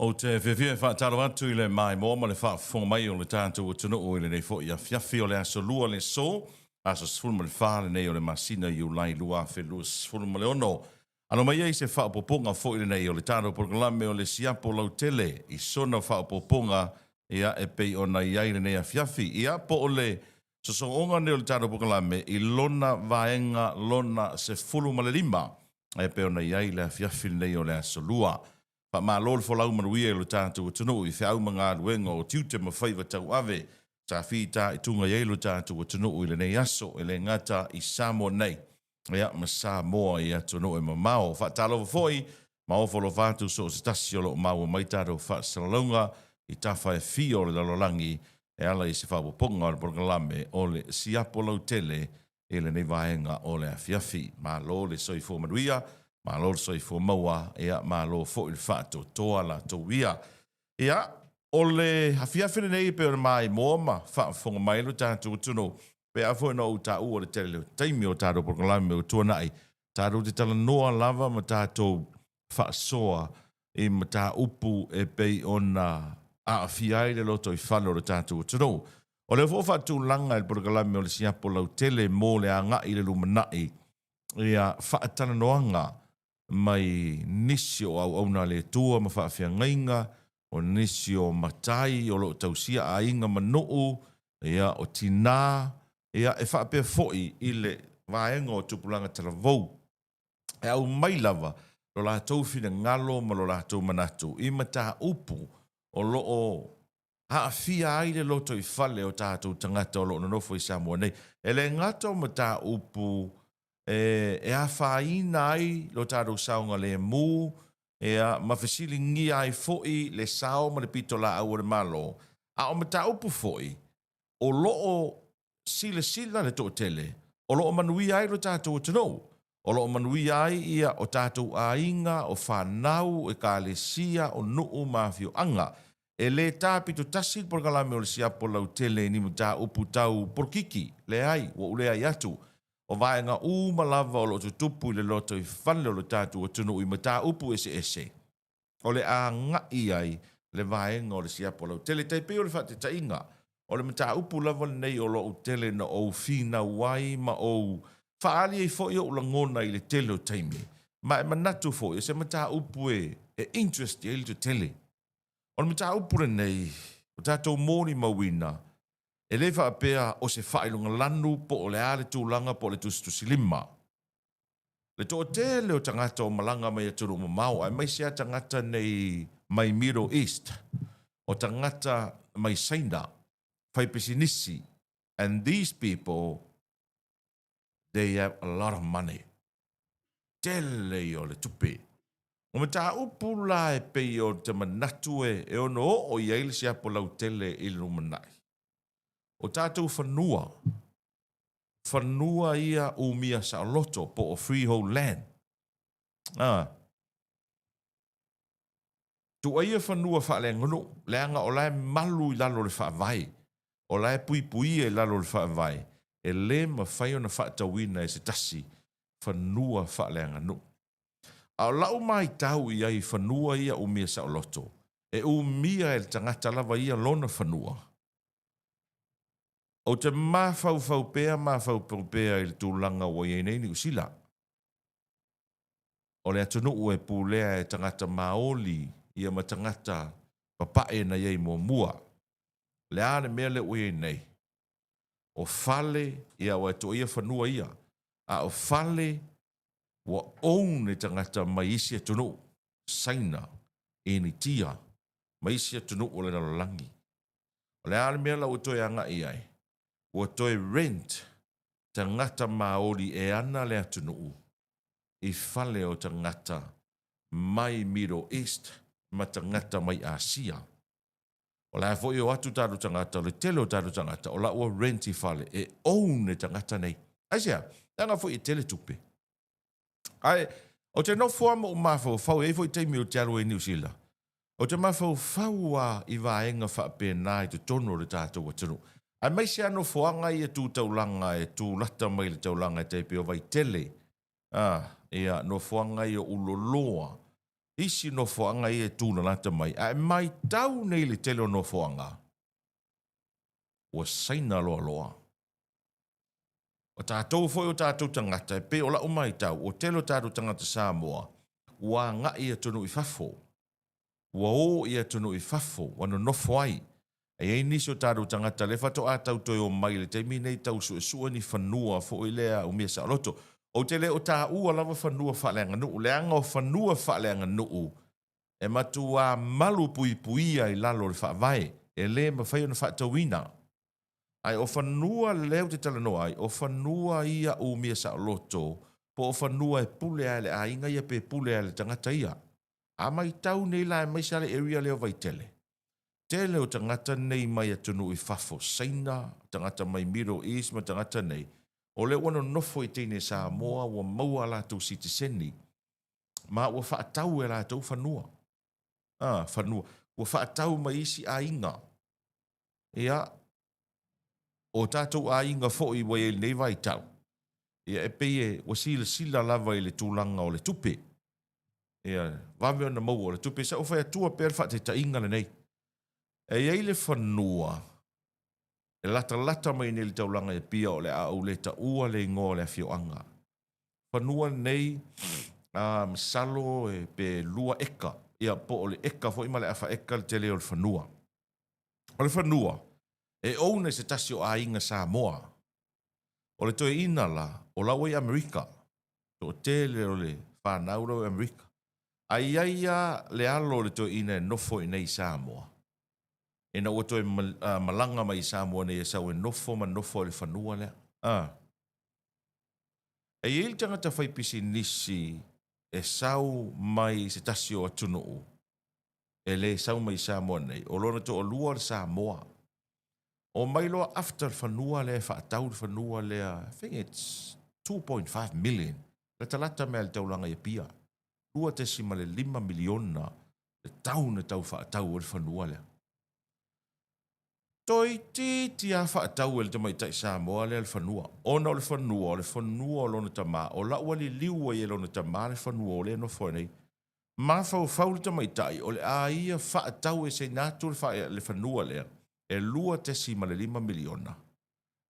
Ou te fiafia e faatalofa atu i le maimoa ma le faafofoga mai o le tatou atunuu i lenei foi afiafi o le aso Lua le aso, aso 14 lenei o le masina Iulai 2026. Alo mai ai se faaopoopoga foi lenei o le tatou polokalame o le Siapo Lautele i sona faaopoopoga ia e pei ona i ai lenei afiafi. Ia po o le sosooga lenei o le tatou polokalame i lona vaega lona 15 e pei ona i ai le afiafi lenei o le aso Lua. Faamalo le folau manuia i lo tatou atunuu i feau ma galuega o tiute ma faiva tauave sa fitaituga i ai lo tatou atunuu i lenei aso, e le gata i Samoa nei, ia ma Samoa i atunuu e mamao. Faatalofa foi ma ofo alofa atu so o se tasi o lo o maua mai tatou faasalalauga i tafa e fia o le lalolagi e ala i se faaopoopoga o le polokalame o le Siapo Lautele i lenei vaega o le afiafi. Malo le soifua manuia, malo le soifua maua, ia malo foi le faatoatoa latou ia. Ia, o le afiafi lenei e pei ona maimoa ma faafofoga mai lo tatou atunuu, pe a foi na ou taua le tele o taimi o tatou polokalame ua tuanai, tatou te talanoa lava ma tatou faasoa i mataupu e pei ona aafia ai le lotoifale o le tatou atunuu. O lea foi ua faatulaga e le polokalame o le Siapo Lautele mo le agai i le lumanai ia faatalanoaga mai nisi o auauna a le Atua ma faafeagaiga, o nisi o matai o lo o tausia aiga ma nuu, ia, o tina, ia, e faapea foi i le vaega o tupulaga talavou. E aumai lava lo latou finagalo ma lo latou manatu i mataupu o lo o aafia ai le lotoifale o tatou tagata o lo o nonofo i Samoa nei. E le gata o mataupu e afaina ai lo tatou saogalemu ia, ma fesiligia ai foi le sao ma le pitolaau a le Malo, a o mataupu foi o lo o silasila le toatele o lo o manuia ai lo tatou atunuu, o lo o manuia ai ia o tatou aiga, o fanau, ekalesia, o nuu ma afioaga. E le ta pito tasi le polokalame o le siapo lautele i ni mataupu tau polokiki, leai, ua ou leai atu. O vaega uma lava o lo o tutupu i le lotoifale o lo tatou atunuu i mataupu eseese, o le agai ai le vaega o le siapo lautele. E tai pei o le faataitaiga, o le mataupu lava lenei o lo o tele na ou finau ai ma ou faaali ai foi ou lagona i le tele o taimi, ma e manatu foi o se mataupu e interest i ai le toatele. O le mataupu lenei, o tatou molimauina, e le faapea o se faailogalanu po o le a le tulaga po o le tusitusilima. Le toatele o tagata o malaga mai atunuu mamao, aemaise lava tagata nei mai Middle East, o tagata mai Saina, faipisinisi, and these people, they have a lot of money. Tele ia o le tupe. O mataupu la e pei o te manatu e ono oo i ai le siapo lautele i le lumanai. O tatou fanua, fanua ia umia saoloto po o freehold land. A. Tuaia fanua faaleaganuu, leaga o la e malu i lalo o le faavae, o la e puipuia i lalo o le faavae, e le mafai ona faatauina e se tasi fanua faaleaganuu. A o lau maitau i ai i fanua ia umia saoloto, e umia e le tagata lava ia lona fanua. Ou te mafaufau pea mafaufau pea i le tulaga ua i ai nei Niu Sila. O le atunuu e pulea e tagata Maoli ia ma tagata papae na i ai muamua. O le a le mea lea ua i ai nei? O fale, ia aua e toia fanua ia, a o fale ua own e tagata mai isi atunuu, Saina, Initia, ma isi atunuu o le lalolagi. O le a le mea la ua toe agai i ai? Ua toe rent tagata Maoli e ana le atunuu i fale o tagata mai Middle East ma tagata mai Asia. O la e foi e o atu tatou tagata, o le tele o tatou tagata o la ua rent i fale e own e tagata nei. Aisea? Leaga foi e tele tupe. Ae ou te nofo lava ma ou mafaufau, e i ai foi taimi ou te alu ai i Niu Sila, ou te mafaufau lava i vaega faapena i totonu o le tatou atunuu. Aemaise lava nofoaga ia tu taulaga e tu lata mai i le taulaga e tai pei o Vaitele, a, ia, nofoaga ia o Uloloa. isi nofoaga ia e tulalata mai, ae maitau nei le tele o nofoaga, ua saina loaloa. O tatou foi o tatou tagata, e pei o lau maitau, ua tele o tatou tagata Samoa ua agai i atunuu i fafo, ua o i atunuu i fafo, ua nonofo ai. E i ai nisi o tatou tagata lea faatoa tau toe omai i le taimi nei tau suesue ni fanua foi lea umia saoloto. Ou te le o taua lava fanua faaleaganuu, leaga o fanua faaleaganuu e matuā malu puipuia i lalo o le Faavae, e le mafai ona faatauina. Ae o fanua lea ou te talanoa ai, o fanua ia umia saoloto, po o fanua e pule lava e le aiga ia pe pule lava e le tagata ia. A maitau nei la aemaise lava le area lea o Vaitele, tele o tagata nei mai atunuu i fafo, Saina, tagata mai Middle East ma tagata nei, o lea ua nonofo i teine Samoa ua maua a latou sitiseni, ma ua faatau e latou fanua. A, fanua. Ua faatau mai isi aiga. Ia, o tatou aiga foi ua i ai i lenei vaitau, ia e pei e ua silasila lava i le tulaga o le tupe. Ia, vave ona maua o le tupe. Sa ou fai atua pea le faataitaiga lenei. E i ai le fanua e latalata mai nei i le taulaga i Apia o le a ou le taua le igoa o le afioaga. Fanua lenei, a, masalo e pe 2 eka, ia po o le eka foi ma le afa eka le tele o le fanua. O le fanua, e own e se tasi o aiga Samoa. O le toeaina la, o la ua i Amerika. Toatele o le fanau la ua i Amerika. Ae i ai lava le alo o le toeaina e nofo i inei i Samoa, ina ua toe malaga mai i Samoa nei e sau e nofo ma nofo i le fanua lea. A. E i ai le tagata faipisinisi e sau mai se tasi o atunuu e le sau mai i Samoa nei, o lona toalua o le Samoa. Omai loa after le fanua lea e faatau le fanua lea, I think it's 2.5 million, latalata mea i le taulaga i Apia. 2.5 miliona le tau na tau faatau ai le fanua lea. Toeitiiti lava faatau e le tamaitai Samoa lea le fanua, ona o le fanua, o le fanua o lona tama, o la ua liliu ai e lona tama le fanua o lea e nofo ai nei. Mafaufau le tamaitai o le a ia faataueseina atu le fanua lea e $2.5 miliona,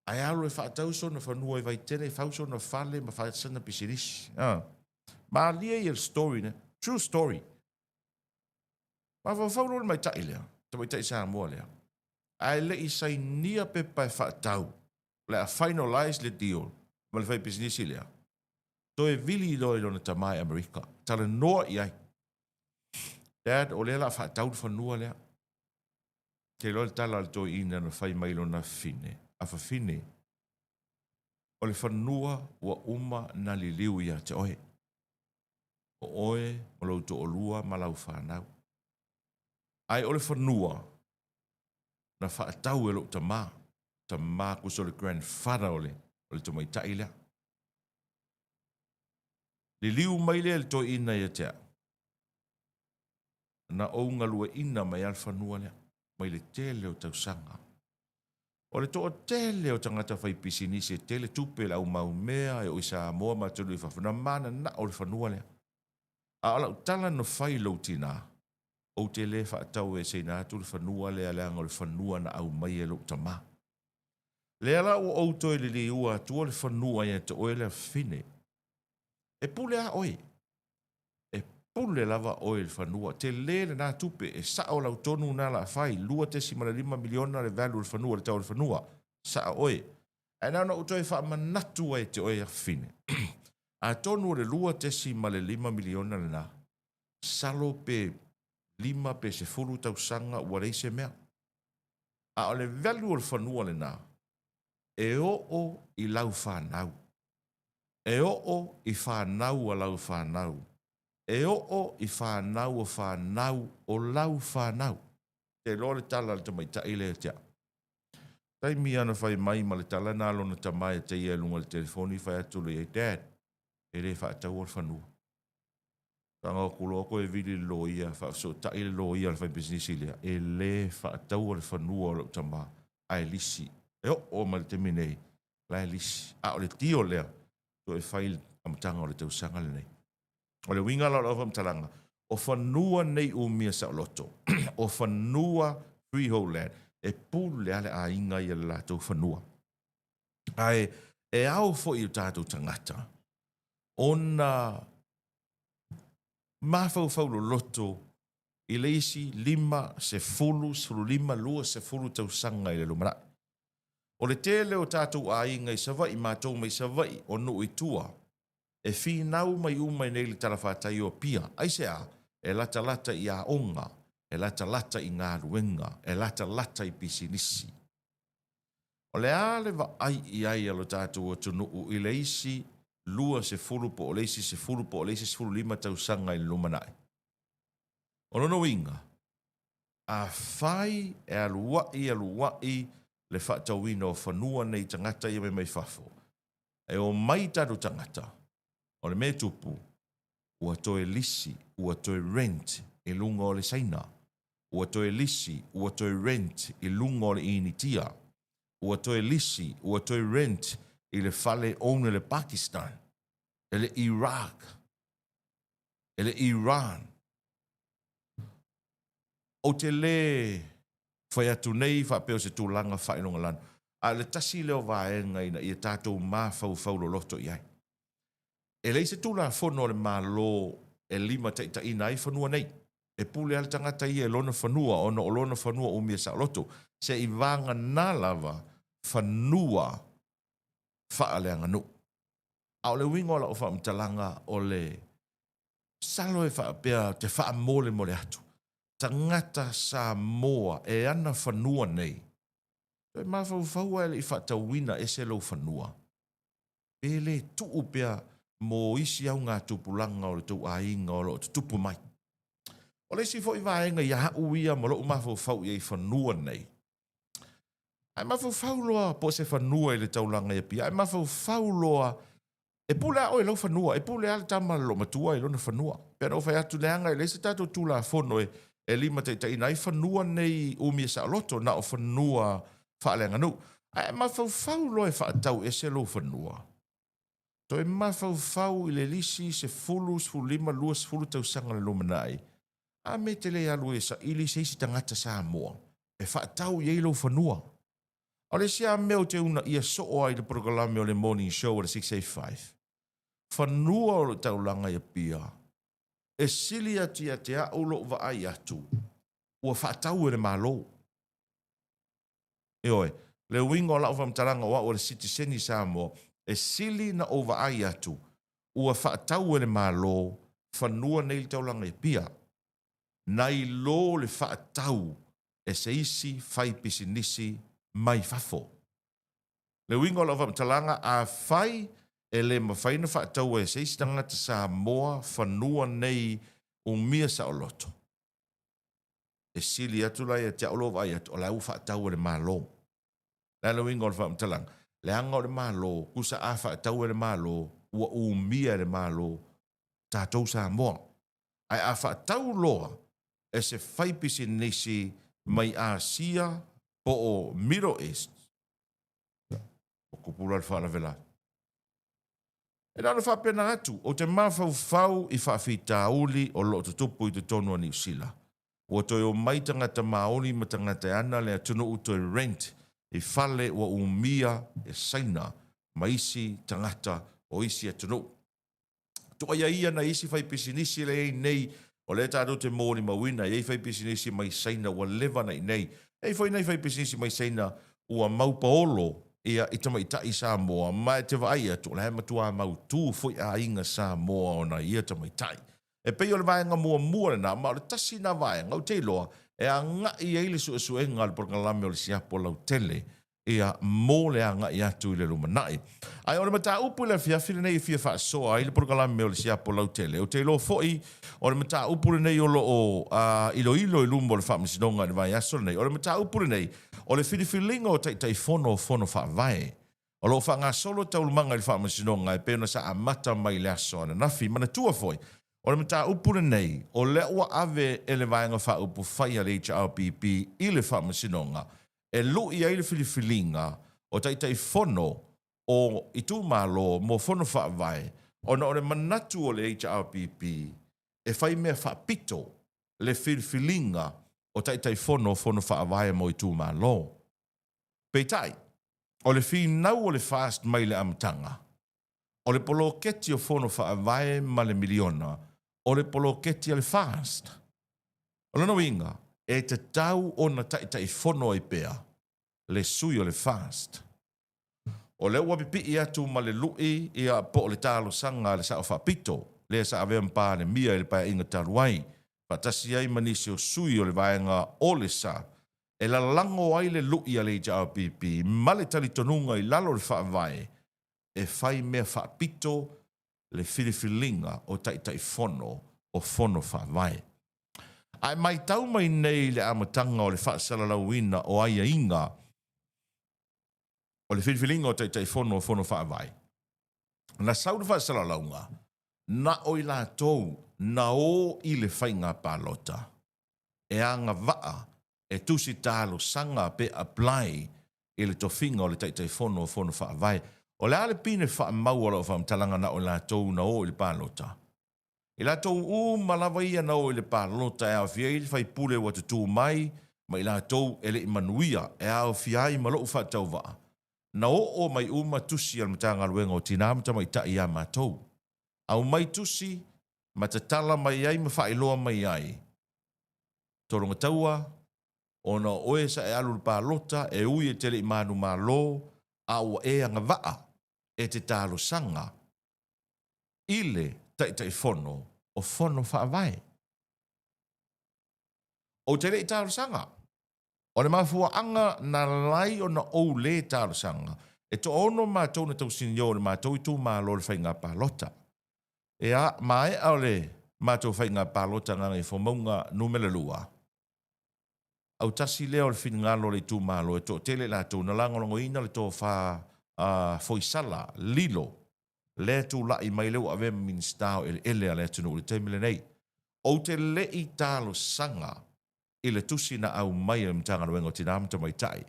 ae alu e faatau sona fanua i Vaitele e fau sona fale ma fai sana pisinisi. A. Malie ia le story lea. True story. Mafaufau loa le tamaitai lea, tamaitai Samoa lea, ae le i sainia pepa e faatau, o le a finalize le deal ma le faipisinisi lea. Toe vili loa i lona tama i Amerika, talanoa i ai. Dad, o lea o le a faatau le fanua lea. Te iloa le tala a le toeaina na fai mai i lona afafine, Afafine, o le fanua ua uma na liliu ia te oe. O oe ma lou toalua ma lau fanau. Ae o le fanua na faatau e lou tama, tama tusa o le grandfather o le, o le tamaitai lea. Liliu mai lea i le toeaina ia te au, na ou galueaina mai lava le fanua lea, mai le tele o tausaga. O le toatele o tagata faipisinisi e tele tupe le au maumea e oo i Samoa ma atunuu i fafo, na mananao le fanua lea. A o lau tala na fai i lou tinā, ou te le faataueseina atu le fanua lea leaga o le fanua na aumai e lou tama. Lea la ua ou toe liliua atua le fanua ia te oe le afafine. E pule a oe. E pule lava oe i le fanua. Tele lena tupe, e sao lau tonu na la fai, $2.5 miliona le value o le fanua, le tau o le fanua. Sao oe. Ae na ona ou toe faamanatu ai te oe afafine. Atonu o le $2.5 miliona lena, masalo pe 5 pe 10 tausaga ua leai se mea. A o le value o le fanua lena, e oo i lau fanau. E oo i fanau a lau fanau. E oo i fanau o fanau o lau fanau. Te iloa le tala a le tamaitai lea ia te au. Taimi lava na fai mai ma le tala na lona tama ia te ia i luga o le telefoni, fai atu loa i ai, Dad, e le faataua le fanua. Tago atu loa toe vili le loia, faafesootai le loia a le faipisinisi lea, e le faataua le fanua o lau tama, ae lisi. E oo mai le taimi nei, la e lisi. A o le deal lea, toe fai i le amataga o le tausaga lenei. O le uiga la o lau faamatalaga, O fanua nei umia saoloto, o fanua freehold land, e pule lava le aiga ia i le latou fanua. Ae e ao foi i o tatou tagata ona mafaufau loloto i le isi 5, 10, 15, 20 tausaga i le lumanai. O le tele o tatou aiga i Savaii, matou mai Savaii, o nuu i tua, e finau mai uma i nei i le talafatai o Apia. Aisea? E latalata i aoga, e latalata i galuega, e latalata i pisinisi. O le a le vaai i ai a lo tatou atunuu i le isi 20 po o le isi 10 po o le isi 15 tausaga i le lumanai? O lona uiga, afai e alua'i alua'i le faatauina o fanua nei i tagata ia mai mai fafo, e omai tatou tagata, o le mea e tupu, ua toe lisi, ua toe rent i luga o le Saina, ua toe lisi, ua toe rent i luga o le Initia, ua toe lisi, ua toe rent i le fale own e le Pakistan, e le Iraq, e le Iran. Ou te le fai atu nei faapea o se tulaga faailogalanu, a o le tasi lea o vaega ina ia tatou mafaufau loloto i ai. E leai se Tulafono a le Malo e limataitaiina ai fanua nei. E pule lava le tagata ia i lona fanua ona o lona fanua umia saoloto, seivagana lava fanua faaleaganuu. A o le uiga o lau faamatalaga o le masalo e faapea ou te faamolemole atu, tagata Samoa e ana fanua nei, toe mafaufau ae le i faatauina ese lou fanua. Pe le tuu pea mo isi augatupulaga o le tou aiga o lo o tutupu mai. O le isi foi vaega ia au ia ma lou mafaufau i ai i fanua nei, a e mafaufau loa po o se fanua i le taulaga i Apia, a e mafaufau loa e pule lava oe i lau fanua, e pule lava le tama a le loomatua i lona fanua. Pei ona ou fai atu, leaga e leai se tatou Tulafono e limataitaiina ai fanua nei umia saoloto, na o fanua faaleaganuu. Ae e mafaufau loa e faatau ese lou fanua, toe mafaufau i le lisi 10, 15, 20 tausaga le lumanai, a me te le alu e saili se isi tagata Samoa e faatau i ai lou fanua. O le isi lava mea ou te uunaia soo ai i le polokalame o le Morning Show a le 685, fanua o le taulaga i Apia, e sili atu ia te au lou vaai atu ua faatau e le Malo. Ioe, le uiga o lau faamatalaga o au o le sitiseni Samoa, e sili na ou vaai atu ua faatau e le Malo fanua nei i le taulaga i Apia, nai lo le faatau e se isi faipisinisi mai fafo. Le uiga o lau faamatalaga, afai e le mafai ona faataua e se isi tagata Samoa fanua nei umia saoloto, e sili atu la ia te au lou vaai atu, o la ua faatau e le Malo. O le a le uiga o le faamatalaga? Leaga o le Malo, tusa a faatau e le Malo, ua umia e le Malo tatou Samoa. Ae a faatau loa e se faipisinisi mai Asia po o Middle East, ua tupu loa le faalavelave. E na ona faapena atu, ou te mafaufau i faafitauli o lo o tutupu i totonu o Niu Sila. Ua toe omai tagata Maori ma tagata e ana le atunuu toe rent i fale ua umia e Saina ma isi tagata o isi atunuu. Tuaia ia nai isi faipisinisi lea e i ai nei, o lea tatou te molimauina, e i ai faipisinisi mai Saina ua leva na i inei. E i ai foi nai faipisinisi mai Saina ua maupaolo ia i tamaitai Samoa, ma e te vaai atu, o la e matua mautu foi aiga Samoa ona ia tamaitai. E pei o le vaega muamua lena, ma o le tasi lena vaega ou te iloa e agai i ai le suesuega a le polokalame o le siapo lautele ia mo le agai atu i le lumanai. Ae o le mataupu i le afiafi lenei e fia faasoa ai le polokalame o le siapo lautele, ou te iloa foi o le mataupu lenei o lo o iloilo i luma o le Faamasinoga i le vaiaso lenei. O le mataupu lenei, o le filifiliga o Taitaifono o Fono Faavae. O lo o faagasolo taualumaga i le Faamasinoga e pei ona sa amata mai i le aso ananafi. Manatua foi, o le mataupu lenei, o lea ua ave e le Vaega Faaupufai a le HRPP i le Faamasinoga e lui ai le filifiliga o Taitaifono o itumalo mo Fono Faavae ona o le manatu o le HRPP e e fai mea faapito le filifiliga o Taitaifono o Fono Faavae mo itumalo. Peitai, o le finau o le FAST mai le amataga, o le poloketi o Fono Faavae ma le miliona, o le poloketi a le FAST. O lona uiga, e tatau ona Taitaifono ai pea le sui o le FAST. O lea ua pipii atu ma le lui ia po o le talosaga a le Sao Faapito, lea sa avea ma Palemia i le Paeaiga talu ai, faatasi ai ma nisi o sui o le vaega o le sa, e lalago ai le lui a le HRPP ma le talitonuga i lalo o le Faavae e fai mea faapito le filifiliga o Taitaifono o Fono Faavae. Ae matau mai nei i le amataga o le faasalalauina o aiaiga o le filifiliga o Taitaifono o Fono Faavae, na sau le faasalalauga, na o i latou na o i le faiga palota e agavaa e tusi talosaga pe apply i le tofiga o le Taitaifono o Fono Faavae. O le a le pine faamau o lau faamatalaga na o i latou na o i le palota? I latou uma lava ia na o i le palota e aofia ai le faipule ua tutū mai ma i latou e le i manuia e aofia ai ma lou faatauvaa, na oo mai uma tusi a le Matagaluega o Tina ma Tamaitai ia matou. Aumai tusi ma tatala mai ai ma faailoa mai ai, Tologataua, ona o oe sa e alu i le palota e ui e te le i manumalo a ua e agavaa e te talosaga i le Taitaifono o Fono Faavae. Ou te le i talosaga. O le mafuaaga na ala ai ona ou le talosaga, e toaono matou na tausinio o le matou itumalo i le faiga palota. Ea, maea o le matou faiga palota Gagaifomauga Numera 2, autasi lea o le finagalo o le itumalo e toatele i latou na lagolagoina le tofa a Foisala Lilo lea e tulai mai lea ua avea ma Minisita o Eleele a le atunuu i le taimi lenei. Ou te le i talosaga i le tusi na aumai e le Matagaluega o Tina ma Tamaitai.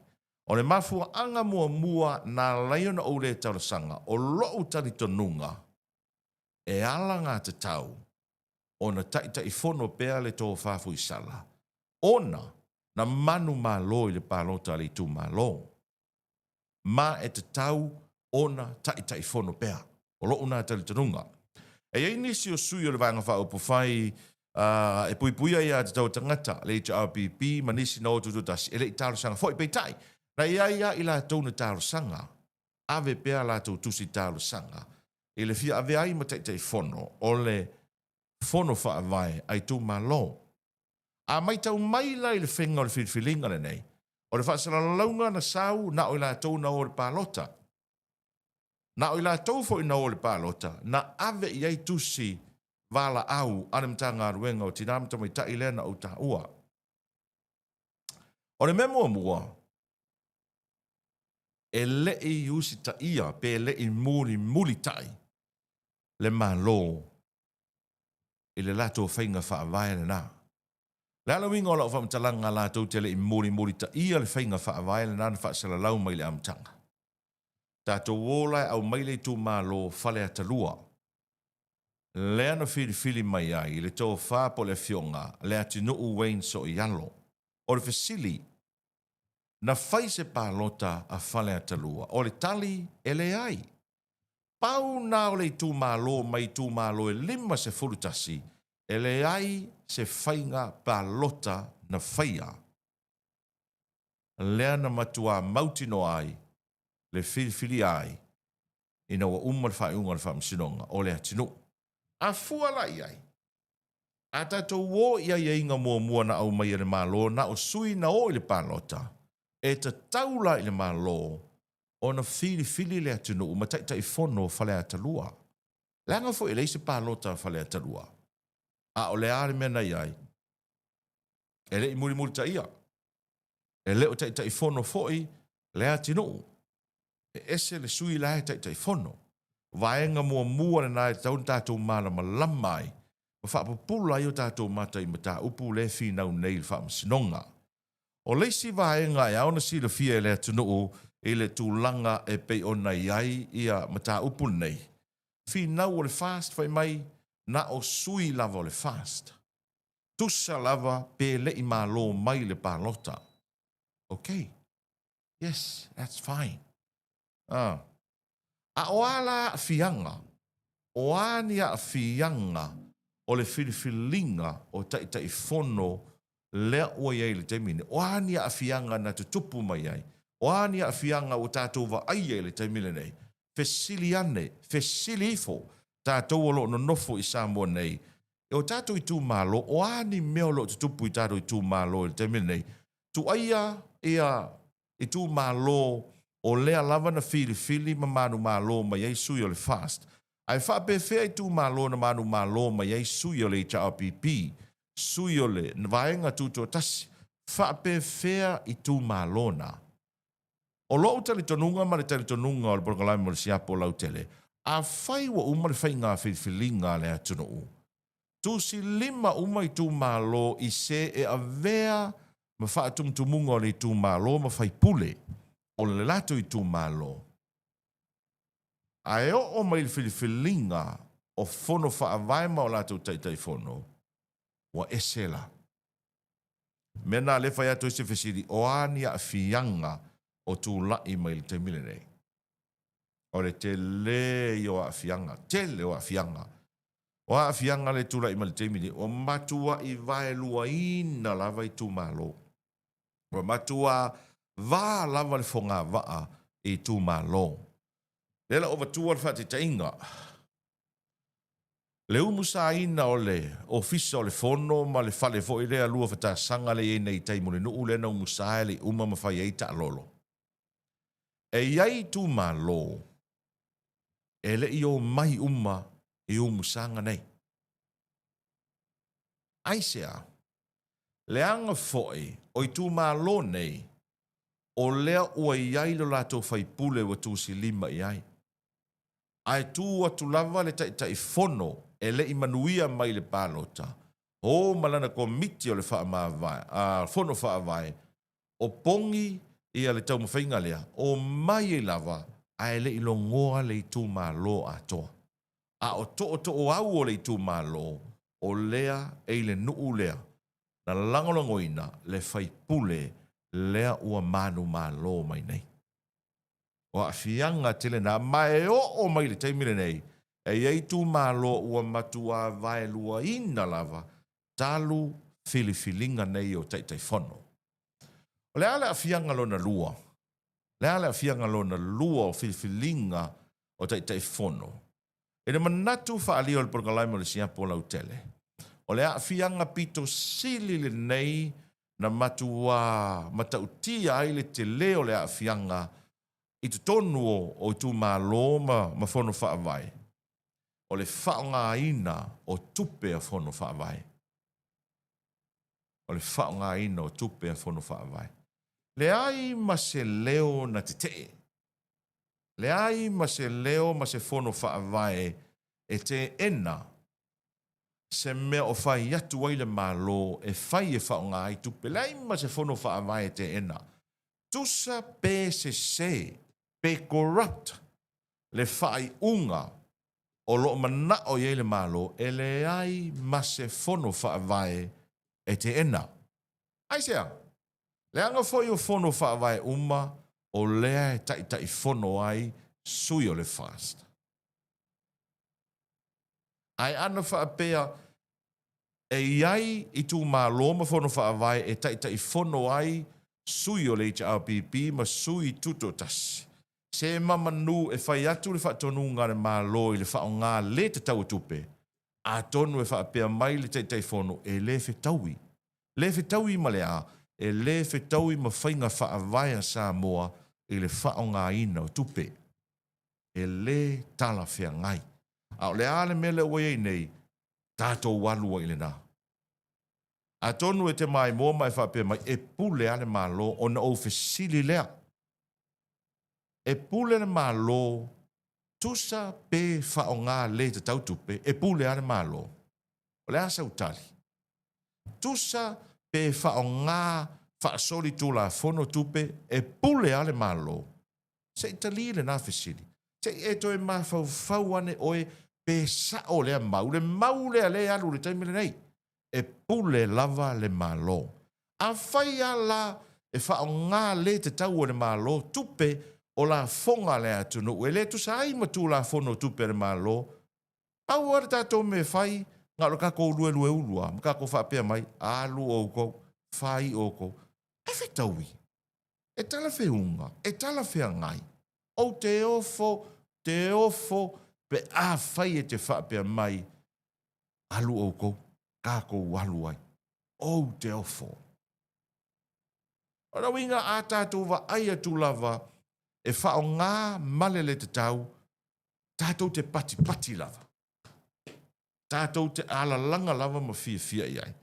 O le mafuaaga muamua na ala ai ona ou le talosaga, o lou talitonuga e alagatatau ona Taitaifono pea le tofa Fuisala ona na manumalo i le palota a le itumalo. Ma e tatau ona Taitaifono pea. O lou na talitonuga. E i ai nisi o sui o le Vaega Faaupufai e puipuia ia tatau a tagata, le HRPP ma nisi na o tutoatasi e le i talosaga foi. Peitai, na i ai lava i latou na talosaga, ave pea a latou tusi talosaga i le fia avea ai ma Taitaifono o le Fono Faavae a itumalo. A matau mai la i le faiga o le filifiliga lenei, o le faasalalauga na sau na o i latou na o i le palota. Na o i latou foi na o i le palota na ave i ai tusi valaau a le Matagaluega o Tina ma Tamaitai lea na ou taua. O le mea muamua, e le i usitaia pe le i mulimulitai le Malo i le latou faiga faavae lena. O le a le uiga o lau faamatalaga latou te le i mulimulitaia le faiga faavae lena na faasalalau mai i le amataga? Tatou o la e aumai le itumalo Faleata 2, lea na filifili mai ai le tofa po o le afioga Leatinuu Wayne Soialo. O le fesili, na fai se palota a Faleata 2? O le tali, e leai. Pau na o le itumalo mai itumalo e 51, e leai se faiga palota na faia. Lea na matuā mautinoa ai le filifilia ai ina ua uma le faaiuga o le Faamasinoga o Leatinuu. A fua la i ai, a tatou o i aiaiga muamua na aumai e le Malo na o sui na o i le palota, e tatau la i le Malo ona filifili le atunuu ma Taitaifono o Faleata 2. Leaga foi e leai se palota a Faleata 2. A o le a le mea na i ai? E le i mulimulitaia. E le o Taitaifono foi Leatinuu. E ese le sui la e Taitaifono. Vaega muamua lena e tatau ona tatou malamalama ai ma faapupula ai o tatou mata i mataupu lea e finau nei i le Faamasinoga. O le isi vaega e ao ona silafia e le atunuu i le tulaga e pei ona i ai ia mataupu lenei, finau o le FAST fai mai, Na o sui lava o le FAST. Tusa lava pe le i malo mai le palota. Ok. Yes, that's fine. Ah. A o a la aafiaga? O a ni aafiaga o le filifiliga o Taitaifono lea ua i ai i le taimi nei? O a ni aafiaga na tutupu mai ai? O a ni aafiaga ua tatou vaaia i le taimi lenei? Fesili ane, fesili ifo tatou o lo o nonofo i Samoa nei, e o tatou itumalo, o a ni mea o lo o tutupu i tatou itumalo i le taimi lenei? Tuaia ia itumalo o lea lava na filifili ma manumalo mai ai sui o le FAST. Ae faapefea itumalo na manumalo mai ai sui o le HRPP, sui o le Vaega Tutoatasi, faapefea itumalo na? O lou talitonuga ma le talitonuga o le Polokalame o le Siapo Lautele, afai ua uma le faiga filifiliga a le atunuu, tusilima uma itumalo i se e avea ma faatumutumuga o le itumalo ma faipule o le latou itumalo, ae oo mai le filifiliga o fono faavae ma o latou taitaifono, ua ese la. Mea na lea fai atu ai se fesili, o a ni aafiaga o tulai mai i le taimi lenei? O le tele ia o aafiaga, tele o aafiaga. O aafiaga le tulai mai le taimi lenei, ua matuai vaeluaina lava itumalo. Ua matua va lava le fogavaa i itumalo. Lea la ua avatua le faataitaiga. Le umusaina o le Ofisa o le Fono ma le fale foi lea lua fatasaga lea e i ai nei i tai Mulinuu lea na umusa e le i uma ma fai ai taalolo. E i ai itumalo e le i omai uma i umusaga nei. Aisea? Leaga foi o itumalo nei o lea ua i ai lo latou faipule ua tusilima i ai. Ae tu atu lava le Taitaifono e le i manuia mai i le palota, o ma lana Komiti o le Fono Faavae, o pogi ia le taumafaiga lea, omai ai lava ae le i logoa le itumalo atoa. A o tootooau o le itumalo, o lea e i le nuu lea na lagolagoina le faipule lea ua manumalo mai nei. O aafiaga tele na, ma e oo mai i le taimi lenei, e i ai itumalo ua matuā vaeluaina lava talu filifiliga nei o Taitaifono. O le a le aafiaga lona lua? O le a le aafiaga lona lua o filifiliga o Taitaifono? I le manatu faaalia o le Polokalame o le Siapo Lautele, o le aafiaga pito sili lenei na matuā matautia ai le tele o le aafiaga i totonu o itumalo ma fono faavae, o le faaaogaina o tupe a fono faavae. O le faaaogaina o tupe a fono faavae. Leai ma se leo na tetee. Leai ma se leo ma se fono faavae e teena se mea o fai atu ai le Malo e fai e faaaoga ai tupe. Leai ma se fono faavae e teena. Tusa pe sese, pe corrupt le faaiuga o lo o manao i ai le Malo, e leai ma se fono faavae e teena. Aisea? Leaga foi o fono faavae uma o lea e taitaifono ai sui o le FAST. Ae ana faapea e i ai itumalo ma fono faavae e taitaifono ai sui o le HRPP ma sui tutoatasi, se mamanu e fai atu le faatonuga a le Malo i le faaaoga le tatau o tupe, atonu e faapea mai le Taitaifono e le fetaui. Le fetaui ma le a? E le fetaui ma faiga faavae a Samoa i le faaaogaina o tupe. E le talafeagai. A o le a le mea lea ua i ai nei, tatou alu ai i lena. Atonu e te maimoa ma e faapea mai, e pule lava le Malo, ona ou fesili lea. E pule le Malo, tusa pe faaaoga le tatau tupe, e pule lava le Malo. O le a sau tali? Tusa pe faaaoga faasolitulafono tupe, e pule lava le Malo. Se i tali lena fesili. Se i e toe mafaufau ane oe. Pe sa'o lea mau, le mau lea lea e alu i le taimi lenei, e pule lava le Malo. Afai a la e faaaoga le tatau e le Malo tupe o lafoga a le atunuu e le tusa ai ma Tulafono o Tupe a le Malo, pau lava le tatou mea e fai, na o le tatou luelueulu lava ma tatou faapea mai, alu outou, fai outou. Ae fetaui, e talafeuga, e talafeagai. Ou te ofo, te ofo pe afai e te faapea mai, alu outou, tatou alu ai. Ou te ofo. O le uiga a tatou vaai atu lava e faaaoga male le tatau, tatou te patipati lava. Tatou te alalaga lava ma fiafia i ai.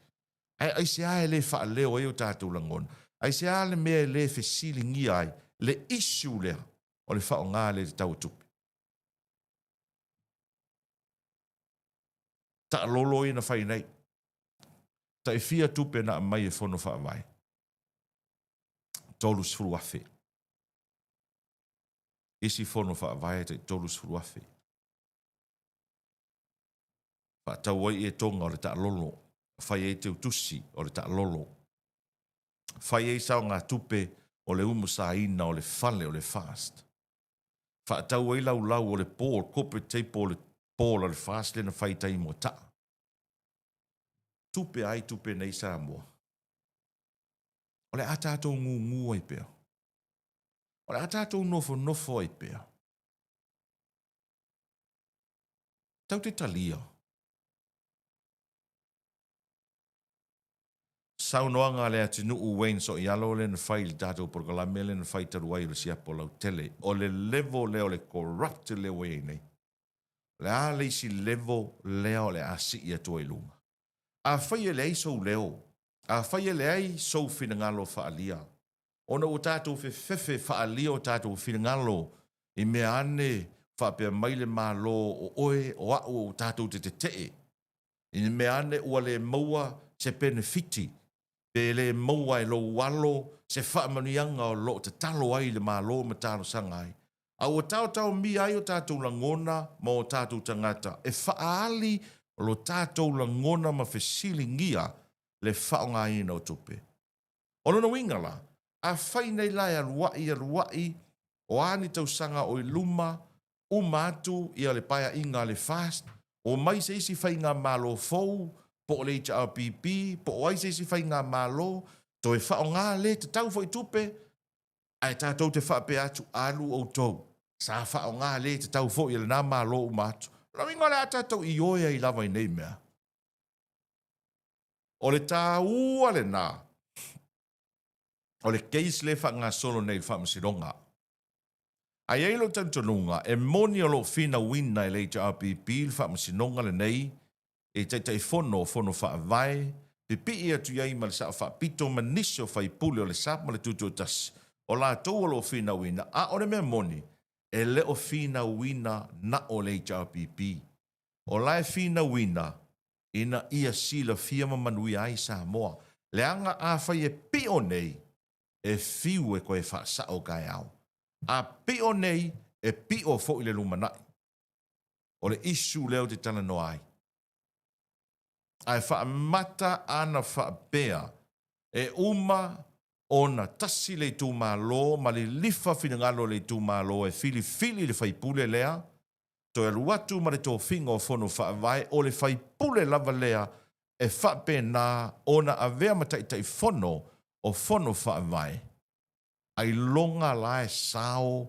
Ae aisea e le faaleo ai o tatou lagona? Aisea le mea e le fesiligia ai le issue lea o le faaaoga le tatau o tupe? Taalolo ia na fai nei. Tai fia tupe na aumai e Fono Faavae? 30,000. Isi Fono Faavae tai 30,000. Faatau ai etoga o le taalolo, fai ai teutusi o le taalolo, fai ai saogatupe o le umusaina o le fale o le FAST, faatau ai laulau o le board, corporate table o le board a le FAST lea na fai i tai i Moataa. Tupe ai tupe nei Samoa. O le a tatou gugu ai pea. O le a tatou nofonofo ai pea. Tau te talia. Saunoaga a Leatinuu Wayne Soialo lea na fai i le tatou polokalame lea na fai talu ai o le siapo lautele. O le level lea o le corrupt lea ua i ai nei. O le a le isi level lea o le a sii atu ai i luga? Afai e leai sou leo, afai e leai sou finagalo faaalia, ona ua tatou fefefe faaalia o tatou finagalo i mea ane faapea mai le Malo o oe o a'u tatou te tete'e i ni mea ane ua le maua se penefiti pe le maua e lou alo se faamanuiaga o lo o tatalo ai i le Malo ma talosaga ai. A ua taotaomia ai o tatou lagona ma o tatou tagata e faaali lo tatou lagona ma fesiligia le faaaogaina o tupe. O lona uiga la, afai nei la e alua'i alua'i o a ni tausaga o i luma, uma atu ia le paeaiga a le FAST, omai se isi faigamalo fou, po o le HRPP, po o ai se isi faigamalo, toe faaaoga le tatau foi tupe, ae tatou te faapea atu, alu outou, sa faaaoga le tatau foi e lena Malo uma atu. O lona uiga o le a tatou ioe ai lava i nei mea. O le taua lena o le case lea e faagasolo nei i le Faamasinoga. Ae i ai lou talitonuga, e moni o lo o finauina e le HRPP le Faamasinoga lenei i Taitaifono o Fono Faavae, pipii atu i ai ma le Sao Faapito ma nisi o faipule o le SAP ma le Tutoatasi, o latou o lo o finauina, a o le mea moni, e le o finauina na o le HRPP. O la e finauina ina ia silafia ma manuia ai Samoa. Leaga afai e pio nei, e fiu e toe faasao taeao. A pio nei, e pio foi le lumanai. O le issue lea ou te talanoa ai. Ae faamata ana faapea e uma ona tasi le itumalo ma lilifa finagalo o le itumalo e filifili le faipule lea, toe alu atu ma le tofiga o Fono Faavae, o le faipule lava lea e faapena ona avea ma Taitaifono o Fono Faavae, ailoga la e sao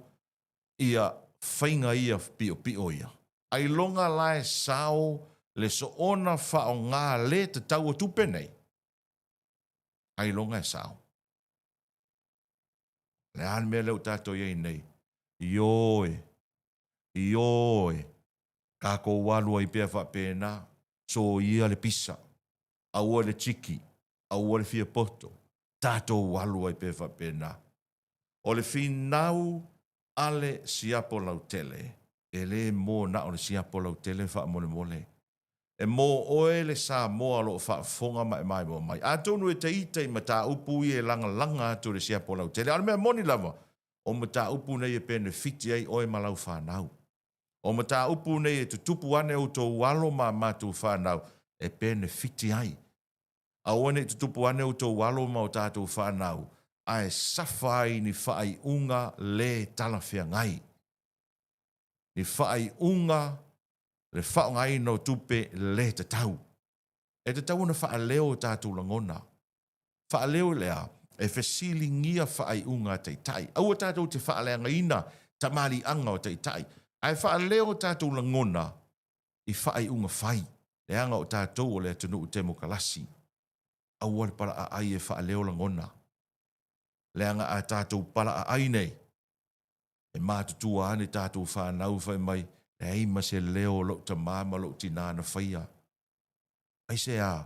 ia faiga ia piopio ia. Ailoga la e sao le soona faaaoga le tatau o tupe nei, ailoga e sao. O le a le mea lea ua tatou i ai nei? Ioe, Ioe, tatou alu ai pea faapena, soia le pisa, aua le tiki, aua le fia poto, tatou alu ai pea faapena. O le finau a le siapo lautele, e le mo na o le siapo lautele faamolemole. E mo oe le Samoa o lo o faafofoga ma e maimoa mai. Atonu e te ita i mataupu ia e lagalaga atu e le siapo lautele, a o le mea moni lava, O mataupu nei e penefiti ai oe ma lau fanau. O mataupu nei e tutupu ane outou alo ma a matou fanau e penefiti ai. Aua ne i tutupu ane outou alo ma o tatou fanau ae safa ai ni faaiuga le talafeagai, ni faaiuga le faaaogaina o tupe le tatau. E tatau ona faaleo o tatou lagona. Faaleo i le a? E fesiligia faaiuga a taitai. Aua tatou te faaleagaina tamaliiaga o taitai, ae faaleo o tatou lagona i faaiuga fai, leaga o tatou o le atunuu temokalasi. Aua le palaaai e faaleo lagona, leaga a tatou palaaai nei, e matutua ane tatou fanau fai mai, leai ma se leo o lou tama ma lou tina na faia. Aisea?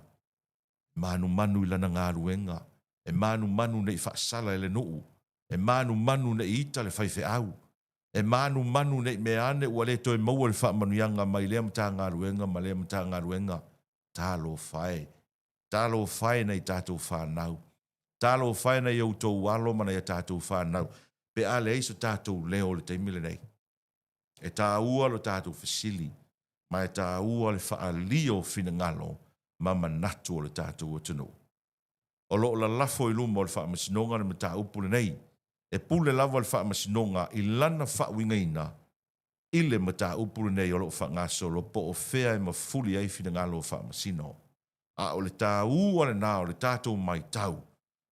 E manumanu i lana galuega, e manumanu ne i faasala e le nuu, e manumanu ne i ita le faifeau, e manumanu ne i mea ane ua le toe maua le faamanuiaga mai lea Matagaluega ma lea Matagaluega. Talofa e! Talofa e nai tatou fanau! Talofa e nai outou alo ma nai a tatou fanau pe a leai so tatou leo i le taimi lenei. E taua lo tatou fesili ma e taua le faaalia o finagalo ma manatu o le tatou atunuu. O lo o lalafo i luma o le Faamasinoga le mataupu lenei. E pule lava le Faamasinoga i lana faauigaina i le mataupu lenei o lo o faagasolo po o fea e mafuli ai finagalo o Faamasino. A o le taua lena o le tatou maitau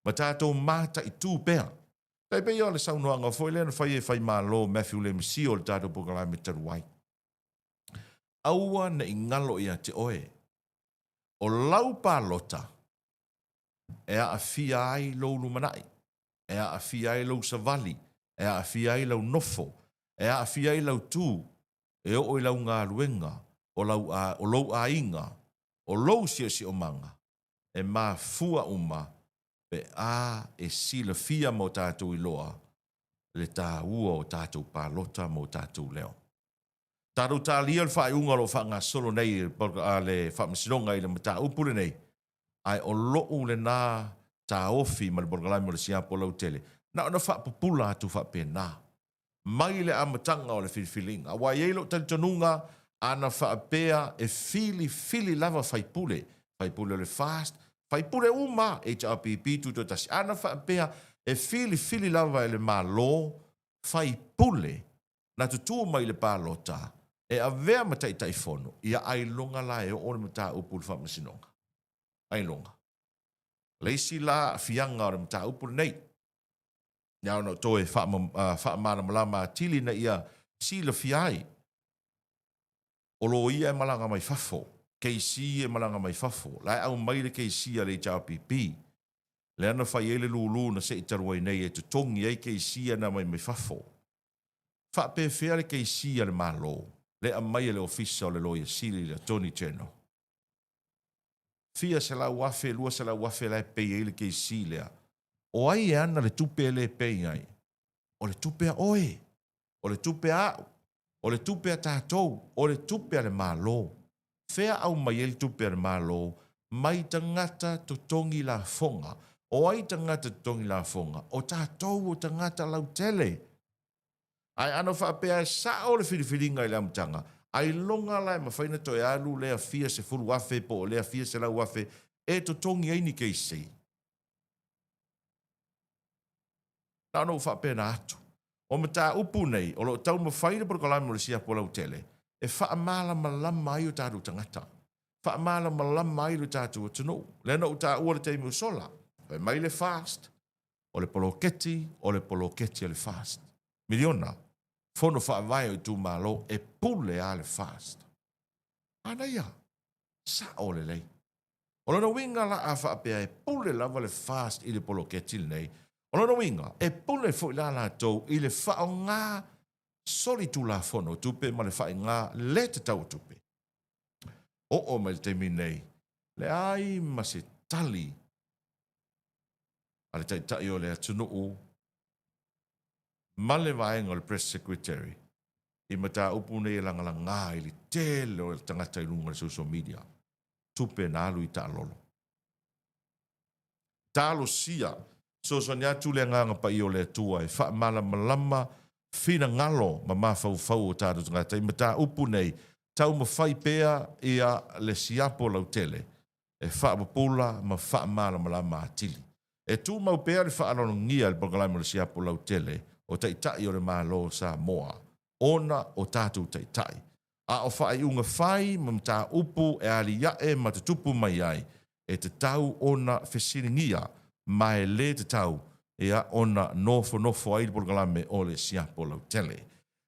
ma tatou mataitu pea. Tai pei o le saunoaga foi lea na fai e Faimalo Matthew Lemisio i le tatou polokalame talu ai. Aua ne i galo ia te oe, o lau palota e aafia ai lou lumanai, e aafia ai lou savali, e aafia ai lau nofo, e aafia ai lau tu, e oo i lau galuega, o lau, o lou aiga, o lou siosiomaga, e mafua uma pe a e silafia ma o tatou iloa le taua o tatou palota ma o tatou leo. Tatou talia le faaiuga o lo o faagasolo nei a le Faamasinoga i le mataupu lenei, ae o lou lena taofi ma le polokalame o le siapo lautele, na ona faapupula atu faapena. Mai le amataga o le filifiliga, aua e i ai lou talitonuga a na faapea e filifili lava faipule, faipule o le FAST, faipule uma HRPP Tutoatasi, a na faapea e filifili lava e le Malo faipule na tutū mai i le palota e avea ma Taitaifono, ia ailoga la e oo le mataupu i le Faamasinoga. Ailoga. O le isi la aafiaga o le mataupu lenei, ia ona toe faamalamalama atili ina ia silafia ai, o loia e malaga mai fafo, KC e malaga mai fafo, la e aumai le KC a le HRPP, lea na fai ai le lulu na sei talu ai nei e totogi ai KC ia na aumai mai fafo. Faapefea le KC a le Malo le aumai e le Ofisa o le Loia Sili, le Attorney General? Fia 100,000, 200,000 la e pay ai le KC lea. O ai e ana le tupe e le pay ai? O le tupe a oe, o le tupe a au, o le tupe a tatou, o le tupe a le Malo. Fea aumai ai le tupe a le Malo? Mai tagata totogi lafoga. O ai tagata totogi lafoga? O tatou o tagata lautele. Ae ana faapea e sao le filifiliga i le amataga, ailoga la e mafai ona toe alu lea fia 10,000 po o lea fia 100,000 e totogi ai ni keisi? Na ona ou faapena atu. O mataupu nei o lo o taumafai le polokalame o le siapo lautele e faamalamalama ai o tatou tagata, faamalamalama ai lo tatou atunuu. Lea na ou taua le taimi ua sola, fai mai le FAST, o le poloketi, o le poloketi a le FAST. Miliona, fono faavae o itumalo e pule a le FAST. Manaia, sao lelei. O lona uiga la a faapea e pule lava le FAST i le poloketi lenei, o lona uiga e pule foi la latou i le faaaoga solitulafono o tupe ma le faaiga le tatau o tupe. Oo mai le taimi nei, leai ma se tali a le Taitai o le atunuu ma le vaega o le Press Secretary i mataupu nei e lagalaga i le tele o tagata i luga o le social media, tupe na alu i taalolo. Talosia, fesoasoani atu le Agaga Paia o le Atua e faamalamalama. finagalo ma mafaufau o tatou tagata i mataupu nei, taumafai pea ia le siapo lautele e faapupula ma faamalamalama atili. E tumau pea le faaaloalogia e le Polokalame o le Siapo Lautele o Taitai o le Malo o Samoa ona o tatou Taitai, a o faaiuga fai ma mataupu e aliae ma tutupu mai ai, e tatau ona fesiligia ma e le tatau ia ona nofonofo ai le Polokalame o le Siapo Lautele.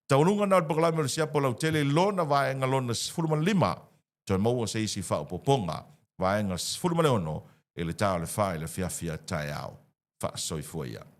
Taualuga na o le Polokalame o le Siapo Lautele i lona vaega lona 15, toe maua se isi faaopoopoga, vaega 16 i le ta o le 4 i le afiafi a taeao. Faasoifua ia.